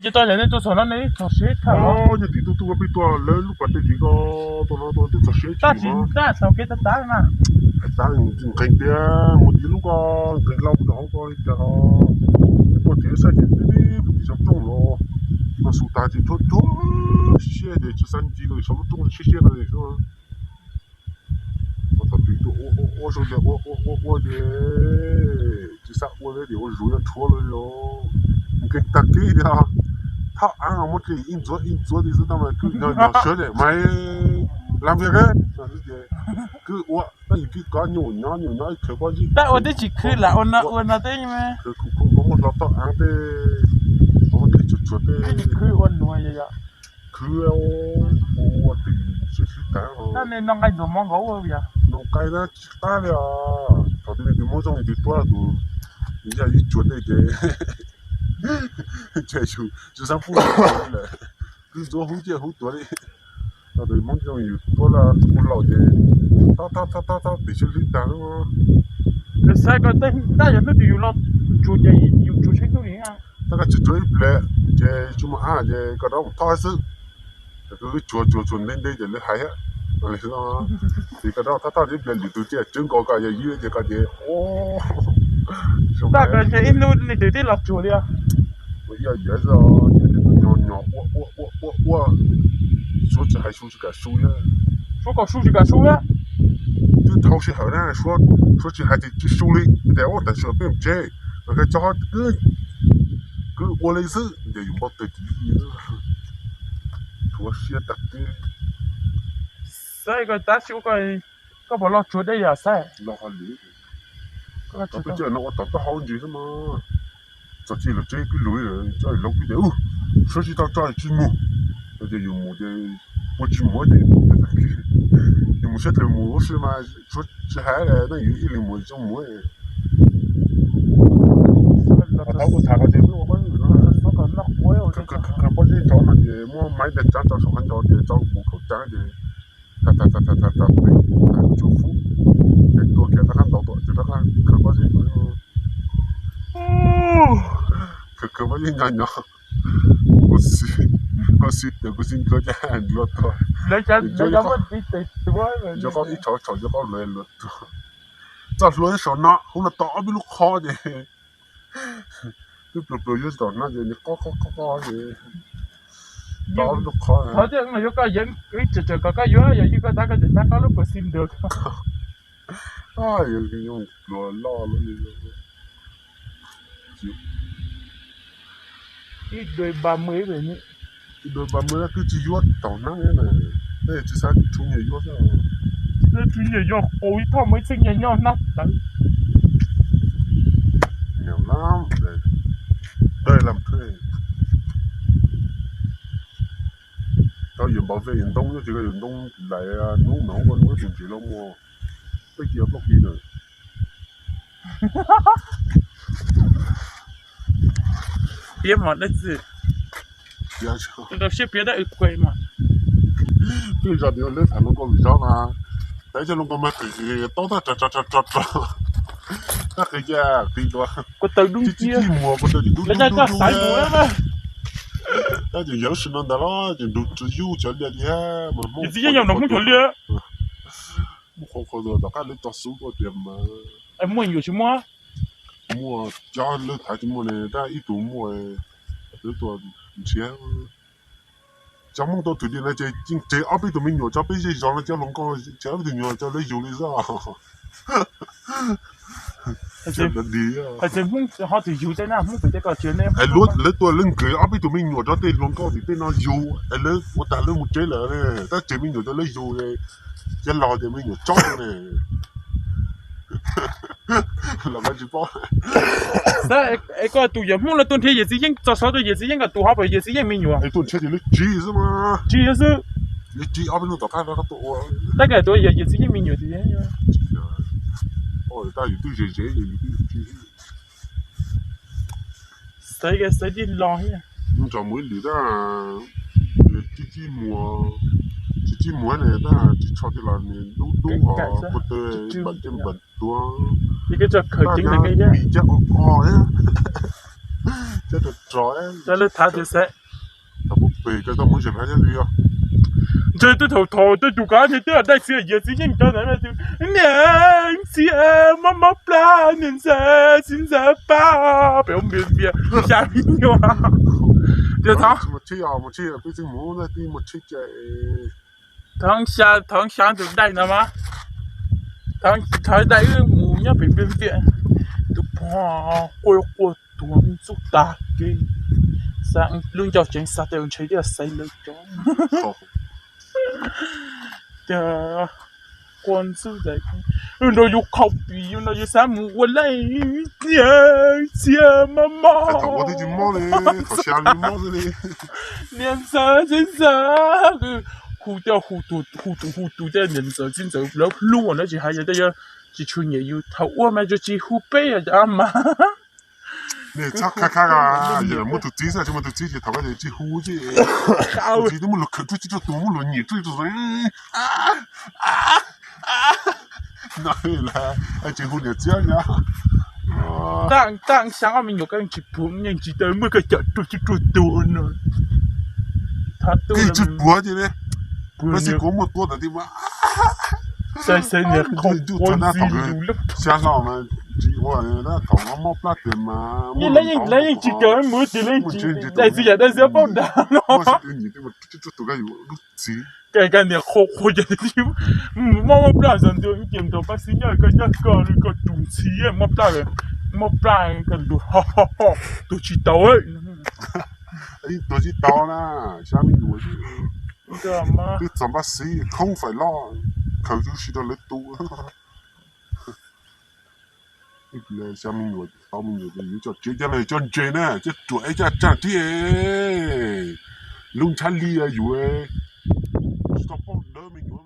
Ces tau yam nej tuaj txog no nej txog siab tham os. Yog tim tuaj tuaj peb tuaj lawv lub pas tej tim ko, tuaj no tuaj twb txog siab tab sis tab txog kev tab tab na. Tab nqhis tias mus tim lub ko nqhis hlau rau hauv ko li cas los tuaj tim xab ces tib pug tim saum rooj los, mas xub tag ces rhuav rhuav siab ces tsis xav ncig los saum lub rooj siab siab no. Ua thaum twg tuaj ua ua ua zoo ces ua ua ua ua ces tsis xav ua li ces ua zuj zus rhuav lawm los nkees tag kis tias thaj av muab dlej ib ntxuav ib ntxuav ti xwb tab mas kwj nyob nyob sawv daws mas lam vias ke kwj ua tab yus kwj kov nyuj nyob nyuj nyob ib khaws pob zeb tab ua twb tsis khwv lam ua no ua no teb khaws kuv kuv muab hlo thaj av tej muab dlej tsuag tsuag tej khwv ua nuav khwv ua twb sib sib tag no nqaij ntxuav mov nkaus ua yog no nqaij na tsis qab li os. Thaum twg nws muab zoo nws twb tuab tus yaj ib tsuag tej ces ces yus tsis xav pub lawm, twb ntxuav hub ciaj hub tuav li. Thaum twg muab zoo yus tuab la ua laus ces tab tab tab tab tab pim sib sib tag lub xav ko tej tab yog hnub twg yus los tsuag ces yus tsuag tsheb hnub li tab koj tsis tsuag ib pliag ces tsis muaj ab ces koj rov mus thoj xwb. Koj tsuag tsuag tsuag ntev ntev ces lawv hais thiab. Ces koj rov thoj thoj ib pliag lwm tus tiaj tswv nkaus koj yog ywj ces koj ces tab koj ntshe ib hnub nej twb tib los tsuag li. Ua ib yam xwb ces tus nyuag nyuag ua ua ua ua ua, suav tsis hais su tsis kam su na. Suav kom su tsis kam su na. Twb dhau sij hawm na, suav tsis hais ces tsis su li. Ces ua tam sim peb tsev, koj tso kwv ua li xwb ces yus npau taws tsis yig, rhuav siab tag tib. Xav koj tab sis ua koj puas los tsuag deb yam xav. Los hauv li, peb coj no ua tom taub hau ntsis xwb mas. Txog txij lawv tsev kwv lug, coj lawv kwv tias suav tsis tau tso tsis mus. Ces yus mus ces puas tsis mus ces yus mus siab tes mus lub si mas suav tsis hais, nej yus ib leeg mus tsis mus. Thaum ua tham ko ces, pob zeb tso no ces muab maiv daj tsav tso saum qab ncaug ces tso mus khaum tsav ces tham tham tham tham tham pem tsuj fub, ces tua kiag rov qab ntaus tom ces rov qab khaws pob zeb, khaws khaws pob zeb nyo nyo, kuv xib tias kuv xib nplua cas nplua tuag, nco qab ib tshauv tshauv nco qab luag luag tuag. Txoj hlua saum no hauv no tau ob peb lub qhov ces twb pluag pluag yuav tom no ces nws qob qob qob qob ces tau ob peb lub qhov. Qhov tias yuav koj yeem ib tsam tsam kom koj yuav yog ywj koj tab koj tseem tab koj lub kuv xib nplua. Pluag loj loj li. Ib dua ba mươi, ib dua ba mươi twb tsis yuav taug hnab na, tej tsis xav tshuav nyiaj yuav xwb. Tshuav nyiaj yuav qus ib thoj muaj ib txhiab nyiaj nyob hnab tawv. Nghèo lắm, đây là một cái, tau yus npau vej yus ntoo nyob ces yus ntoo lais hnub no ua hnub tus ntsis los muaj peb kiag plaub kis na. Piav mas dab tsi? Rau siab piav dab ws kuj mas. Peb zos tias leb tham hluas nkauj vim zov mas, tab cov hluas nkauj mas qis qis taub tab rog rog rog rog, tab qis cia qis dua. Kuv taw dub cia, muag kuv taw dub dub dub. Tab ces yog lub sij hawm ntawd los ces nrug tsis yub cov liaj thiab mas Hmoob txiv yeej yog nrog Hmoob cov liaj. Muaj qhov qhov tom qab lawv tso xub tuaj tias mas muaj yuav tsis muaj. Muaj cov lawv tham tsis muaj ne, tab ib tug muaj, lawv tuaj nrhiav. Cov Hmoob tuaj thwm tias no ces yeej tseg ob peb tug me nyuam tso peb zej zos no cov hluas nkauj tseg ob peb tug me nyuam tso lawv yug li xwb. Hais tias Hmoob ho twg yug tej na, Hmoob twg tej ko tsis ne. Lawv tuaj lawv nkag ob peb tug me nyuam rau tej hluas nkauj tim tej no yug es lawv ua tag lawv mus tsev lawm, tab tseg me nyuam rau lawv yug, cov laus tias me nyuam tsob ne. Los koj tsis paub. Xav es koj tus yawm Hmoob no tuaj nrhiav yawm txiv yeeb txog xov rau yawm txiv yeeb kom tus ho pom yawm txiv yeeb me nyuam. Tuaj nrhiav ces lawv tsiv xwb mas. Tsiv xwb. Lawv tsiv ob peb hnub tom qab rov qab tuaj ua. Tab kav tus yawm txiv yeeb me nyuam tias tab yus twb ze ze ces yus twb tsiv. Xaiv xaiv tib lo thiab. Nrog mus ib lwm tab, tib tib muag, tsis tib muag ne tab tsis tsho tiag los nws dub dub ho, kuv tw npam tej npam tuag. Tab tab mis cab o o thiab. Cov lawv thav tias xav, thaum pem ko tau mus zem li os. Ntshe twb thaum thaum twb tus kav ntshe twb daig txiv yias txiv yeej cov ntawd, niam txiv mob mob plab, niam ntxawm txiv ntxawm pab, pem ua npias npias xya me nyuam. Tias thov, thov xya, thov xya tus daig no mas, thov daig wb mus nyob pem npias npias, tus pog quaj quaj tuag ntxub tag kev, xav lub ncauj tseev xav tias ntshe twb xaiv lawv cov. Tias quaj ntxub, wb nrog yus khau pim yus no yus xav mus ua leej niam txiv mob mob, niam ntxawm txiv ntxawm, hu tej hu tus hu tus hu tus tej niam ntxawm txiv ntxawm lawv hlub na tsis hais yog tej yog tsis tshua nyiam yus thaum ua mas tsis hu peb yog cov mas. Nej txhob khab khab, yog muaj tus txiv xwb, tsis muaj tus txiv ces thaum koj tsis hu ces, tus txiv twb muaj lus khawm tsuj tsuj tus, muaj lus nyiam tsuj tsuj no lawm, tsis hu niam txiv no. Tab xya ob me nyuam koj yeej tsis puag, yeej tsis tau muaj koj cawm ruaj tsuj ruaj tus no. Koj yeej tsis puag ces ne, puag xij kuv muaj tua tas ti mas. Xav xav niam qhov quav ntxi lus lub xya hlo mas tsis ua, thaum mob plab tias mas lawv yeej tsis caw mus tias lawv yeej tsis dai txiv yam dai txiv paub dag no. Tus koj yus lub txiv, koj niam qhuav qhuav ces mob mob plab xav ntuas ces nrog pab xib nyob koj nyob koj li koj tus ntxhi mob plab, mob plab koj ntuas ho ho ho, tus tsis tau. Tus tsis tau na, xya me nyuam, twb txog npab xib khoob faim loj, khaws tub si rau lawv tus. Xya me nyuam, tau me nyuam ces yuav coj tsev coj neeg coj ntses na, coj ruam eb coj tsaj tib, lub ntshav li yuav tsis tau paub dawb me nyuam.